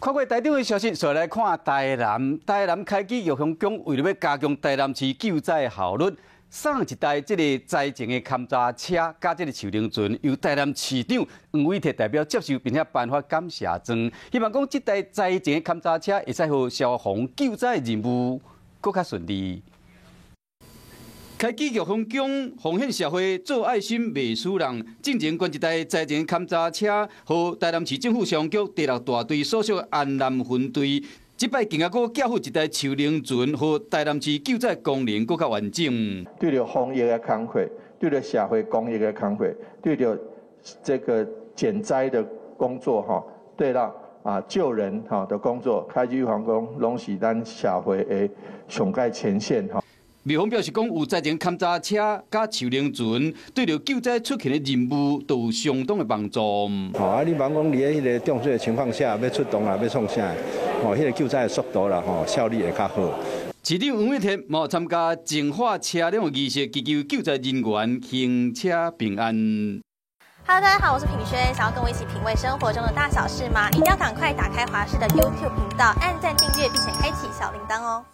看過台中的消息，紲來看台南。台南開基玉皇宮為著欲加強台南市救災效率，送一台這个災情的勘查車佮這个樹靈船，由台南市長黃偉哲代表接受，並且頒發感謝狀。希望講這台災情的勘查車會使予消防救災任務閣較順利。開基玉皇宮奉獻社會做愛心袂輸人，進前捐一台災情勘查車，予台南市政府消防局第六大隊所屬安南分隊。這擺更加閣寄付一台樹靈船，予台南市救災功能閣較完整。對著防疫的工課，對著社會公益的工課，對著這個減災的工作，哈，對啦啊救人哈的工作，開基玉皇宮攏是咱社會的上蓋前線哈。廟方表示講，有災情勘查車佮樹靈船，對著救災出勤的任務都有相當的幫助。吼，啊，你茫講佇咧彼个中水的情況下，欲出動啦，欲創啥？吼，彼个救災的速度啦，吼，效率會較好。市長黃偉哲嘛有參加淨化車輛的儀式，祈求救災人員行車平安。 Hello，大家好，我是品軒，想要跟我一起品味生活中的大小事嗎？一定要趕快打開華視的 YouTube 頻道，按讚訂閱，並且開啟小鈴鐺哦。